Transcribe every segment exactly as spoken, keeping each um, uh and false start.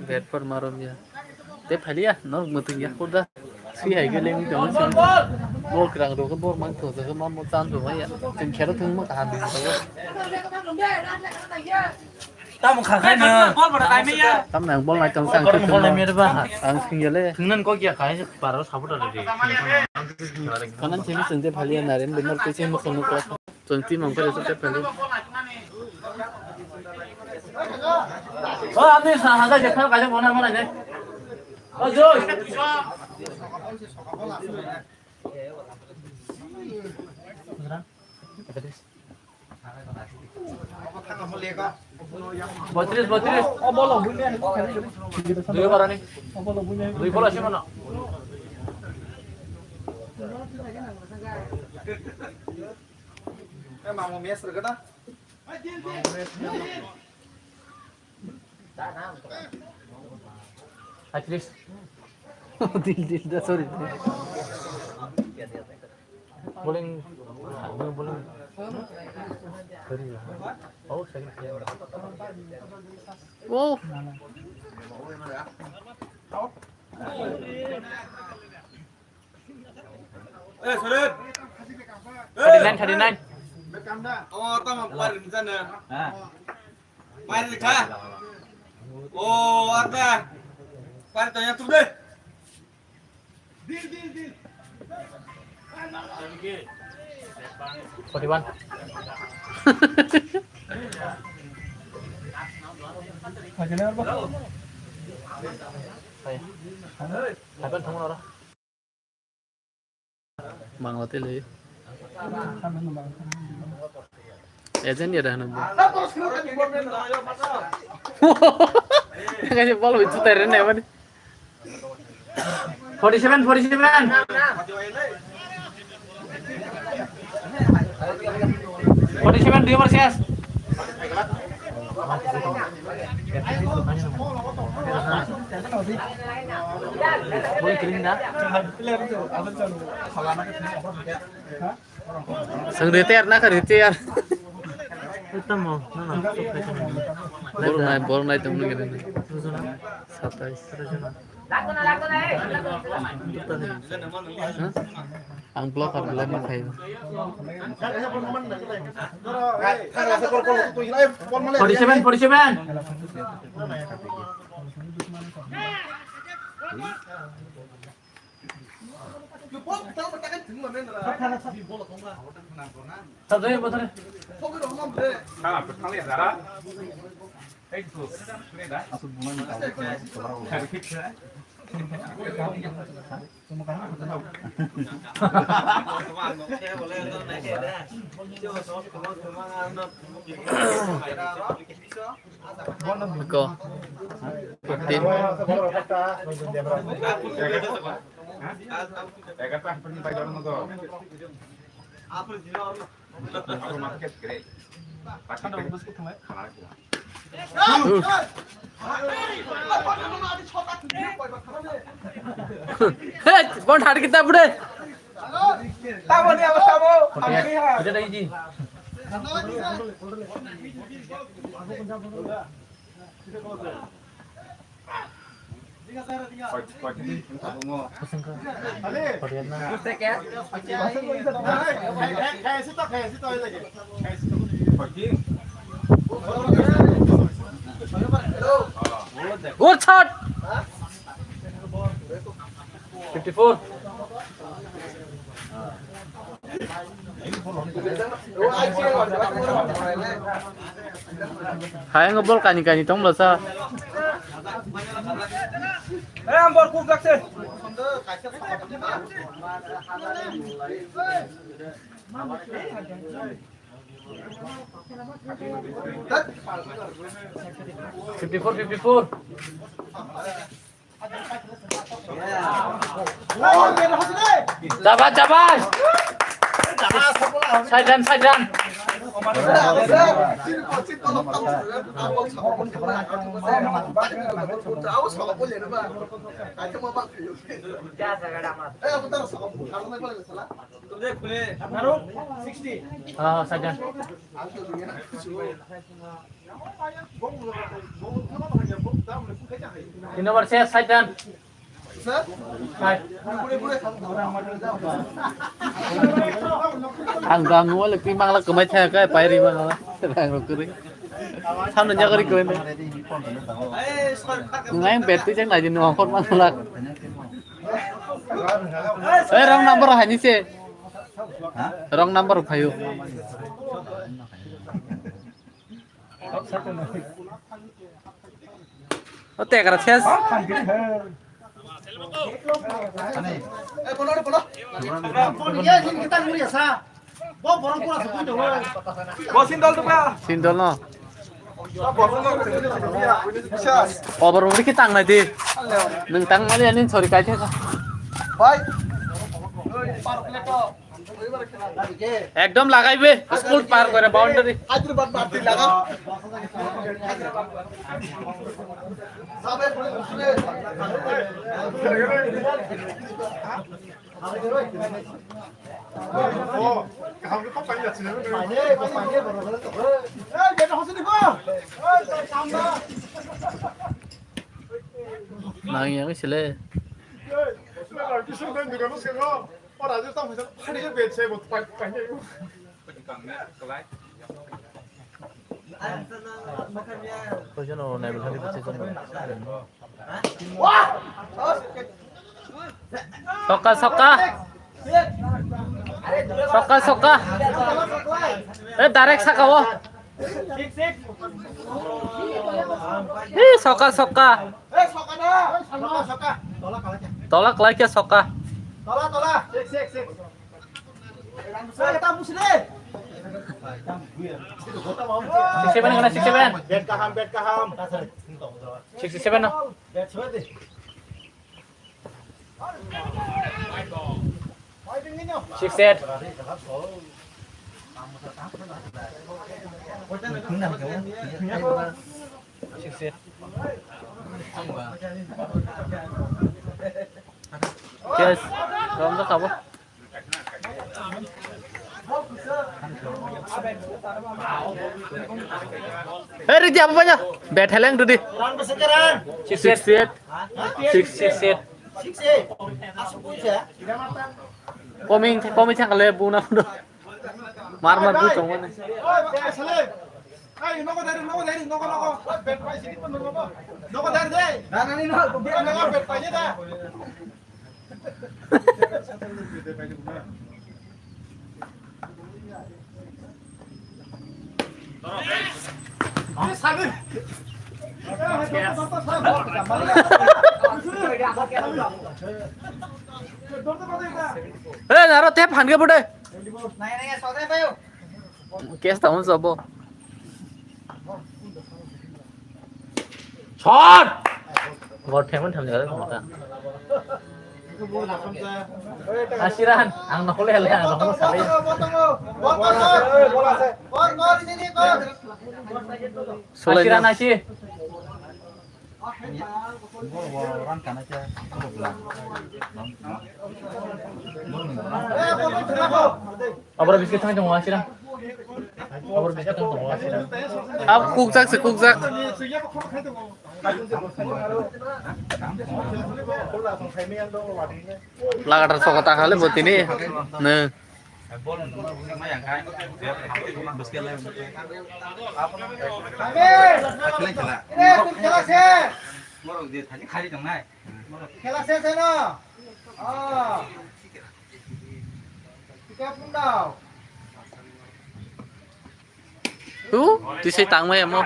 Betpor marom ya. Te phaliya, no mutung ya, kurda. Sui hai gele mi tong. Bol krang do, bol mang to, man mo chan do ya. Tin khera thung mo kaham din to. Tamo kha khai na. Bol bora kai me ya. Tam nang bol nai tong sang. Bol bol nai me ba. Ang sing ya le. Thung nan ko kya khai, paro support ada di. Kanan sini sende phaliya naren benar tu sini mo kono ko. Chwng team ang khe rw suk tei phaidi. O, ani sa-, hajar jekha kaisa bona mana ne? O, Joy. Botris, botris. Dui barani. Dui bola sih mana? Eh, mamu mes rega da. At least. Dil, dil, da, sorry. Bowling, bowling. Oh, second. Oh. Eh, Soren. Thirty nine, thirty nine. Oh, tama, pari di sana. Pari di kha. Oh, ada. Pari tanya tu deh. Forty one. Hai. Hai, ban thong ora. Mangla tele. Agent ya dah nunggu. Kasi bol itu teren ya, Bani. Forty seven, forty seven. Forty seven, dui over শেষ. Seng retire na ka retire. Tamo, na, na. Bor nai, bor nai tong nai. Satais. Ang blocker belai ma khaio. Forty seven, forty seven. Go. Fifteen. Hey, bon thar kita bude. Tamo ni, abo tamo. Forty eight. Forty eight. Fifty four. Hayang bol kani kani tong bwlasa. Fifty four, fifty four. Jabas, jabas. Side run, side run. Ah, side run. Tin number ses, side dan. Side. Ang dam wala pi mangla kamai thaya kai pairi mangla. Rang rok kuri. Samno jagari koi ne. Ngai bet tu jang nai no khor mangla. Eh, wrong number hai ni se. Wrong number phayo. O tekra ses. Sindol no. Over over ki tang nai di. Nung tang mali ani sori kai thaka. Ekdom lagaibe, school par gore boundary. Hyderabad marti laga. Nang yang sile. Koichano nai bwthang di bwthai chwng. Soka, soka. Soka, soka. Eh, direct saka o. Eh, soka, soka. Tola kalai khe soka. Tola, tola. Six seven kana six seven. Bet kaham, bet kaham. Sixty seven no. Six eight. Six eight. Yes, rom da kabo. Hei, Ridi, apa banyak? Bet heleng, Ridi. Six eight. Six eight. Six eight. Coming, coming, thang le, bu na, bu na. Mar, mar, bu tong, mana. Hey, nogo dari, nogo dari, nogo, nogo. Bet pai sini pun nogo. Nogo dari deh. Nah, nah, ini nogo. Nogo bet pai da. Eh, naro tep hange bude. Kes taun sabo. Shot! Gor pheman tham jaga mata. Asiran, ang nokole hele, ang nokole sale. Asiran asi. Abra biscuit thang tong asira. Abra biscuit thang tong asira. Ab kukjak se kukjak. Lagatar sokota khale botini. Ne. Khela se se no. Ah. Tiga pun tau. Tu, tisai tangmai amo.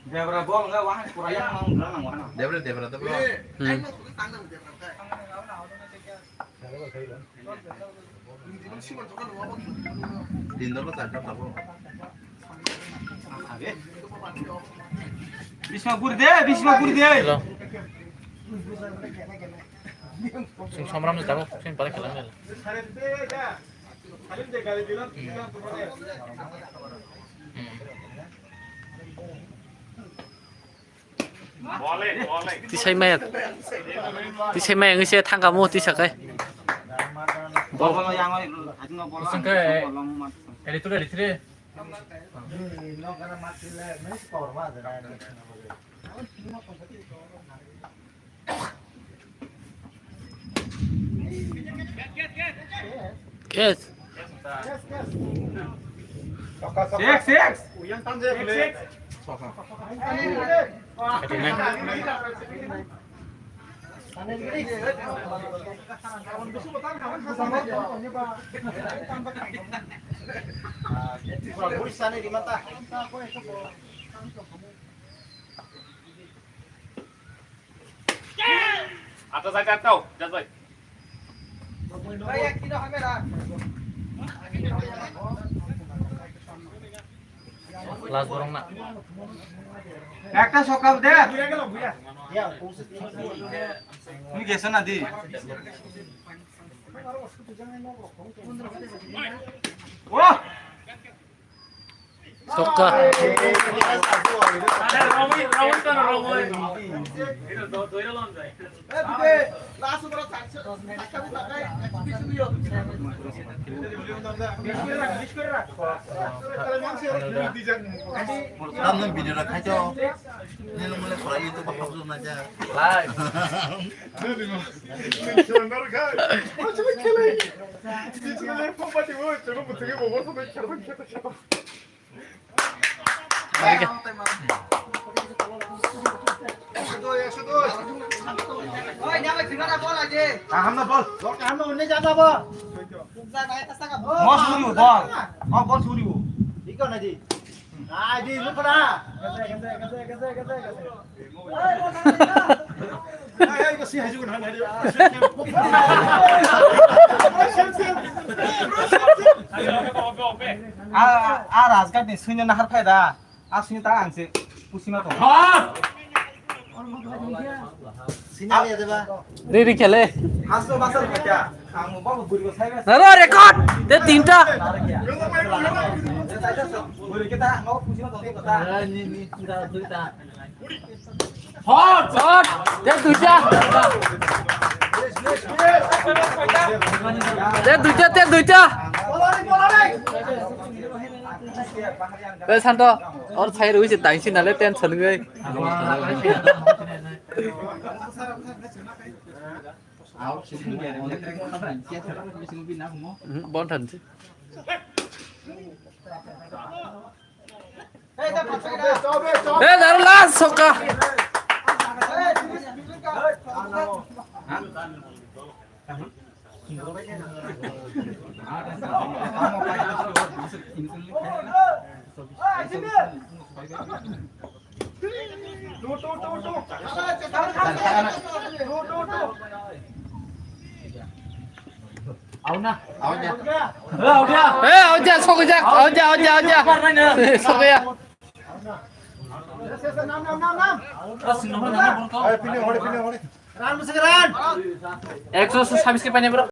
Debra bol enggak wah kurang yang mau enggak nang wah. Debra, Debra, Debra. Hmm. Tin dolo char dolo tabo. Bisma guri de, Bisma guri de. Hello. Sing samram ni tabo, sing pare kelang ni. Tisai maya, tisai maya wngwi se thangkha mo tisa kai. Bolo yang oi, ajing bolo. Sengke. Bolong mat. Editor, editor. Yes. Six, six. Six, six. Atas aja tau, Jazbai. Last borong na. Ekta sokal de. Ini gesa na di. Wah. Sokka. Tamno video ra khaito. Nini mole khora YouTube hapjak na ja. Lai. Kaham na bol. Bol kaham na, unni jana bol. Bol suribo, bol. Oh, bol suribo. Iko na ji. Ai di, lukra. A, a rajghat ni suina nahar phaida. A suina ta ang se pusima to. Sina ya deba. Riri khele. Hasto masal kya? Ang mo babu guri ko sai. Naro record. Te tinta. Guri kita no pusima to kota. Ni ni tinta duita. Hot! Hot! Te duita! Te duita, te duita! Te santo, or sai rui se tangsi nale tension goi. Bon thansi. Eh, daru last sokka. Auna, auna. Eh, auna, sok jak, auna, auna, auna. Sok ya. Ekso sabis ke paine bro.